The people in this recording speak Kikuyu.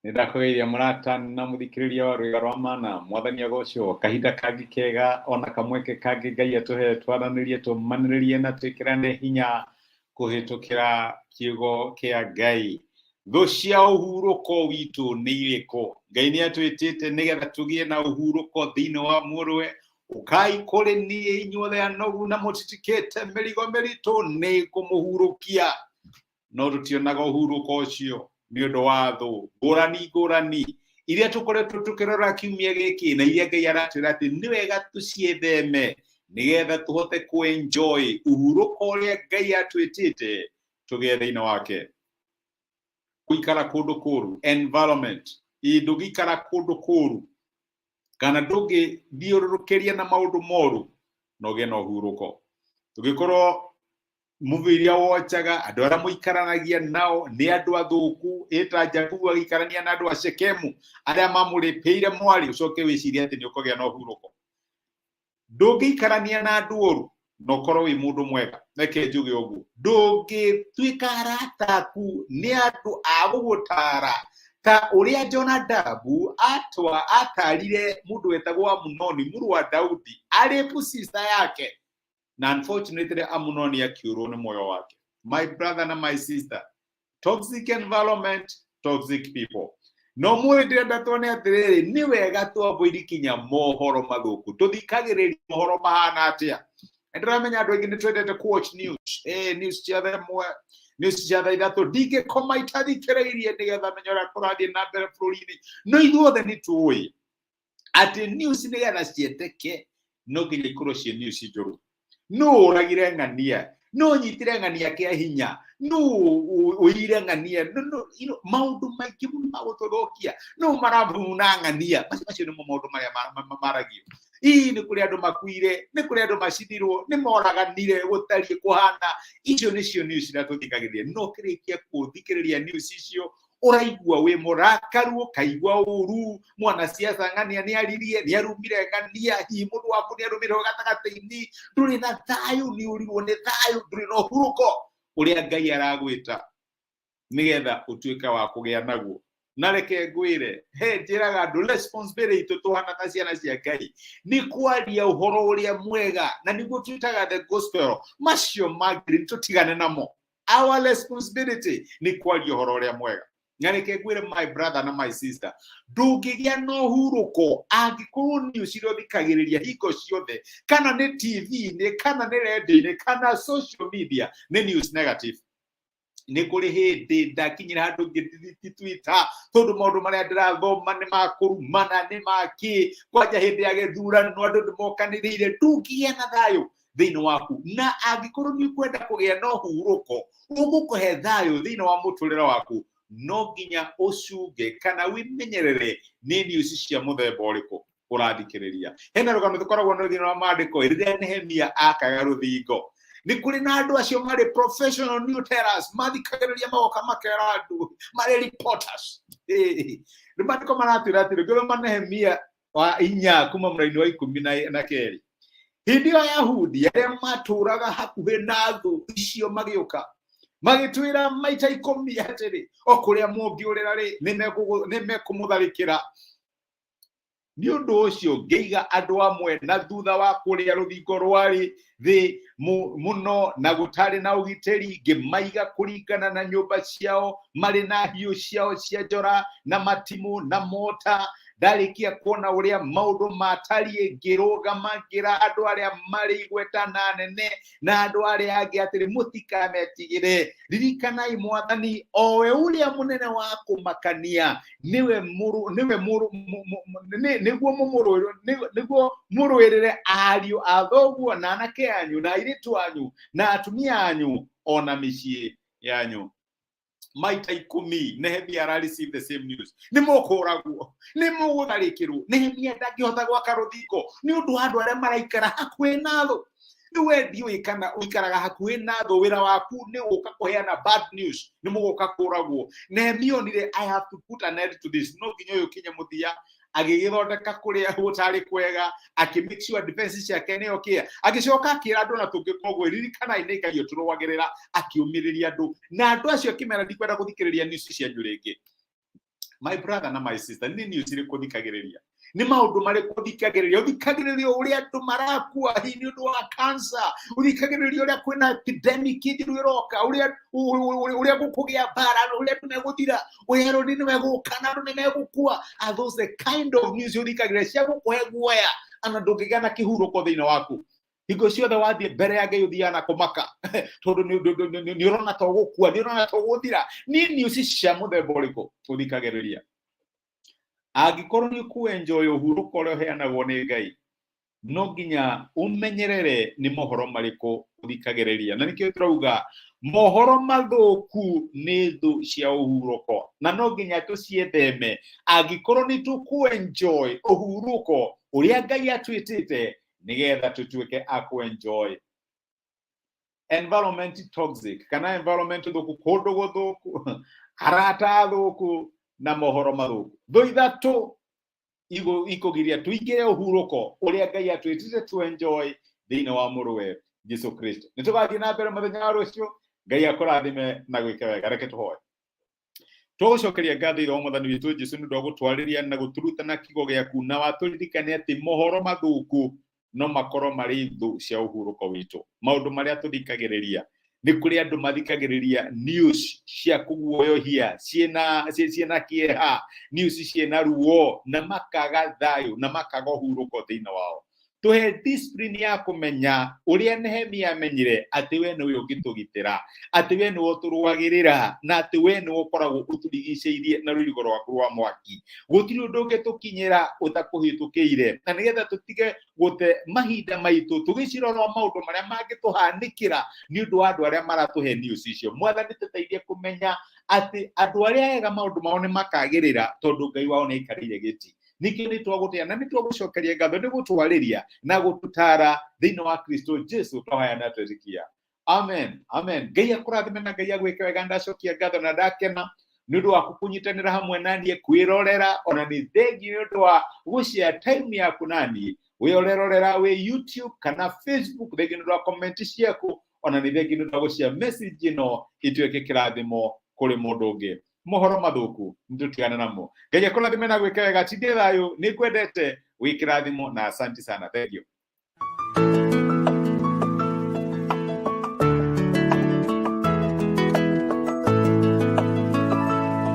Nĩ ndakũgeithia mũrata na mũthikĩrĩria wa Rwĩga rwa Mana. Mwathani agocwo. Kahinda kangĩ kega ona kamweke kangĩ Ngai atũhe twaranĩrie, tũmanĩrĩrie na twĩkĩrane hinya kũhĩtũkĩra kiugo kĩa Ngai. Thũ cia ũhurũko witũ nĩ irĩkũ? Ngai nĩ atwĩtĩte nĩgetha tũgĩe na ũhurũko thĩinĩ wa mũrũwe. Ũkai kũrĩ niĩ inyuothe anogu na mũtitikĩte mĩrigo mĩritũ, nĩ ngũmũhurũkia. No tũtionaga ũhurũko ũcio nĩ ũndũ wa thũ ngũrani ngũrani iria tũkoretwo tũkĩrora kiumia gĩkĩ, na iria Ngai aratwĩra atĩ nĩ wega tũciĩtheme nĩgetha tũhote kũ-enjoy ũhurũko ũrĩa Ngai atwĩtĩte tũgĩe thĩinĩ wake. Gũikara kũndũ kũũru, environment, ĩ ndũngĩikara kũndũ kũũru kana ndũngĩthiũrũrũkĩria na maũndũ moru na ũgĩe na ũhurũko. Tũngĩkorwo movie iria wochaga, andũ arĩa mũikaranagia nao nĩ andũ athũku, ĩta Jakubu agĩikarania na andũ a Shekemu arĩa mamũrĩpĩire mwarĩ, ũcoke wĩcirie atĩ nĩ ũkũgĩa na ũhurũko. Ndũngĩikarania na andũ oru na ũkorwo wĩ mũndũ mwega. Reke njuge ũguo, ndũngĩtuĩka arata aku nĩ andũ a gũgũtara ta ũrĩa Jonadabu atwa atarire mũndũ wetagwo Amunoni mũrũ wa Daudi arĩ sister yake, na unfortunately Amunoni akiũrwo nĩ muoyo wake. My brother na my sister, toxic environment, toxic people. No mũĩ ndĩrenda tuone atĩrĩrĩ, nĩ wega twavoid kinya mohoro mathũku. Tũthikagĩrĩria mohoro mahana atĩa? Ndĩramenya andũ aingĩ nĩ twendete kũ watch news, news cia thaa 1, news cia thaa 3, ndingĩkoma itathikĩrĩirie nĩgetha menye ũrĩa kũrathiĩ na mbere bũrũri-inĩ. No ithuothe nĩ tũĩ atĩ news nĩgetha ciendeke no nginya ikorwo ciĩ news njũru. Nũ ũragire ng'ania? Nũ ũnyitire ng'ania kĩa hinya? Nũ ũire ng'ania? Maũndũ maingĩ mũno ma gũtũthũkia. Nũ maravuna ng'ania? Macio nĩmo maũndũ marĩa maragio. Hihi nĩ kũrĩ andũ makuire, nĩ kũrĩ andũ macinirwo, nĩ moraganire, gũtariĩ kũhana. Icio nĩcio news iria tũthikagĩrĩria. No kĩrĩkia kũthikĩrĩria news icio, ũraigua wĩ mũrakaru, ũkaigua ũru. Mwanasiasa ng'ania nĩ aririe, nĩ arumire ng'ania, hihi mũndũ waku nĩ arumire gatagatĩ-inĩ. Ndũrĩ na thayũ, nĩ ũrirwo nĩ thayũ, ndũrĩ na ũhurũko ũrĩa Ngai aragwĩta nĩgetha ũtuĩke wa kũgĩa naguo. Na reke ngwĩre, he njĩraga andũ responsibility itũ tũhana ta ciana cia Ngai nĩ kwaria ũhoro ũrĩa mwega, na nĩguo twĩtaga the gospel. Macio mangĩ tũtigane namo. Our responsibility nĩ kwaria ũhoro ũrĩa mwega. Na reke ngwĩre, my brother na my sister, ndũngĩgĩa na ũhurũko angĩkorwo news iria ũthikagĩrĩria hingo ciothe, kana nĩ TV-inĩ, kana nĩ radio-inĩ, kana social media, nĩ news negative. Nĩ kũrĩ hĩndĩ ndakinyire handũ ngĩdelete Twitter tondũ maũndũ marĩa ndĩrathoma nĩ makũrumana, nĩ makĩ kwanja hĩndĩ ya gĩthurano andũ nĩmokanĩrĩire. Ndũngĩgĩa na thayũ thĩinĩ waku, na angĩkorwo nĩ ũkwenda kũgĩa na ũhurũko ũgũkũhe thayũ thĩinĩ wa mũtũrĩre waku, no nginya ũcunge kana wĩmenyerere nĩ news cia mũthemba ũrĩkũ ũrathikĩrĩria. Hena rũgano tũkoragwo na thĩinĩ wa maandĩko rĩrĩa Nehemia akaga rũthingo. Nĩ kũrĩ na andũ acio marĩ professional news tellers, mathikagĩrĩria magoka makera andũ, marĩ reporters. Nĩ maandĩko maratwĩra atĩrĩ, ngĩthoma Nehemia wa 4 kuma mũraini wa 12, hĩndĩ ĩyo Ayahudi arĩa matũraga hakuhĩ na thũ icio magĩũka magĩtwĩra maita 10 atĩrĩ, o kũrĩa mũngĩũrĩra rĩ, nĩ mekũmũtharĩkĩra. Nĩ ũndũ ũcio ngĩiga andũ amwe na thutha wa kũrĩa rũthingo rwarĩ thĩ mũno na gũtarĩ na ũgitĩri, ngĩmaiga kũringana na nyũmba ciao, marĩ na hiũ ciao cia njora na matimũ na mota. Ndarĩkia kuona ũrĩa maũndũ matariĩ, ngĩrũgama ngĩra andũ arĩa marĩ igweta na anene na andũ arĩa angĩ atĩrĩ, mũtikametigĩre, ririkanai Mwathani o we ũrĩa mũnene wa kũmakania, nĩwe mũrũ, nĩwe mũrũ, nĩguo mũmũrũĩrĩre, nĩguo mũrũĩrĩre ariũ a thoguo na anake anyu na airĩtu anyu na atumia anyu o na mĩciĩ yanyu. Maita 10 Nehemia ara receive the same news, nĩ mũkũragwo, nĩ mũgũtharĩkĩrwo. Nehemia ndangĩhota gwaka rũthingo nĩ ũndũ wa andũ arĩa maraikara hakuhĩ na thũ. Nĩ we ndiũĩ kana ũikaraga hakuhĩ na thũ, wĩra waku nĩ gũka kũheana bad news, nĩ mũgũka kũragwo. Nehemia onire, I have to put an end to this, no nginya ũyũ ũkinye mũthia. Agĩgĩthondeka kũrĩa gũtarĩ kwega, akĩ make sure defense ciake nĩyo kĩa, agĩcoka akĩra andũ na tũngĩkorwo ririkanai nĩ Ngai ũtũrũagĩrĩra. Akĩũmĩrĩria andũ na andũ acio akĩmera, ndikwenda gũthikĩrĩria news cianyu rĩngĩ. My brother na my sister, nĩ news irĩkũ ũthikagĩrĩria? Nĩ maũndũ marĩkũ ũthikagĩrĩria? Ũthikagĩrĩria ũrĩa andũ marakua hihi nĩ ũndũ wa cancer, ũthikagĩrĩria ũrĩa kwĩna epidemic njũru ĩroka, ũrĩa ũrĩa gũkũgĩa mbara, ũrĩa andũ megũthira, ũrĩa andũ nĩ megũka na andũ nĩ megũkua. Are those the kind of news ũthikagĩrĩria cia gũkũhe guoya ana ndũngĩgĩa na kĩhurũko thĩinĩ waku? Hingo ciothe wathiĩ mbere ya Ngai ũthiaga na kũmaka tondũ nĩ ũrona ta ũgũkua, nĩ ũrona ta ũgũthira. Nĩ news cia mũthemba ũrĩkũ ũthikagĩrĩria? Angĩkorwo nĩ ũkũenjoy ũhurũko ũrĩa ũheanagwo nĩ Ngai, no nginya ũmenyerere nĩ mohoro marĩkũ ũthikagĩrĩria. Na nĩkĩo tũrauga mohoro mathũku nĩ thũ cia ũhurũko, na no nginya tũcietheme angĩkorwo nĩ tũkũenjoy ũhurũko ũrĩa Ngai atwĩtĩte nĩgetha tũtuĩke a kũenjoy. Environment toxic kana environment thũku, kũndũ gũthũku, arata athũku na mohoro mathũku, thũ ithatũ ikũgiria tũingĩre ũhurũko ũrĩa Ngai atwĩtĩte tu enjoy thĩinĩ wa mũrũwe Jesu Kristo. Nĩ tũgathiĩ na mbere mũthenya wa rũciũ. Ngai akũrathime na gwĩke wega. Reke tũhoe. Tũgũcokeria ngatho ithe wa Mwathani witũ Jesu nĩ ũndũ wa gũtwarĩria na gũtũrutana kiugo gĩaku, na watũririkania atĩ mohoro mathũku no makorwo marĩ thũ cia ũhurũko witũ. Maũndũ marĩa tũthikagĩrĩria, nĩ kũrĩ andũ mathikagĩrĩria news cia kũguoyohia, ciĩna kĩeha, news ciĩna ruo, na makaga thayũ na makaga ũhurũko thĩinĩ wao. Tũhe discipline ya kũmenya ũrĩa Nehemia amenyire atĩ we nĩwe ũngĩtũgitĩra, atĩ we nĩwe ũtũrũagĩrĩra, na atĩ we nĩwe ũkoragwo ũtũrigicĩirie na rũirigo rwaku rwa mwaki. Gũtirĩ ũndũ ũngĩtũkinyĩra ũtakũhĩtũkĩire, na nĩgetha tũtige gũte mahinda maitũ tũgĩcirora maũndũ marĩa mangĩtũhanĩkĩra nĩ ũndũ wa andũ arĩa maratũhe news icio. Mwathani, tũteithie kũmenya atĩ andũ arĩa ega maũndũ mao nĩ makagĩrĩra tondũ Ngai wao nĩ aikarĩire gĩti. Nĩkĩo nĩ twagũtĩa na nĩ twagũcokeria ngatho nĩ gũtwarĩria na gũtũtara thĩinĩ wa Kristo Jesu, twahaya na twetĩkia. Amen, amen. Ngai akũrathime na Ngai agwĩke wega. Ndacokia ngatho na ndakena nĩ ũndũ waku kũnyitanĩra hamwe na niĩ kwĩrorera, ona nĩ thengi nĩ ũndũ wa gũshare time yaku na niĩ wĩ ũrerorera wĩ YouTube kana Facebook. Thengi nĩ ũndũ wa comment ciaku, ona nĩ thengi nĩ ũndũ wa gũshare message ĩno ituĩke kĩrathimo kũrĩ mũndũ ũngĩ. Mohoro mathũku nĩ tũtigane namo. Ngai akũrathime na gwĩka wega. Tindie thayũ, nĩ ngwendete, wĩ kĩrathimo na asanti sana. Thank you.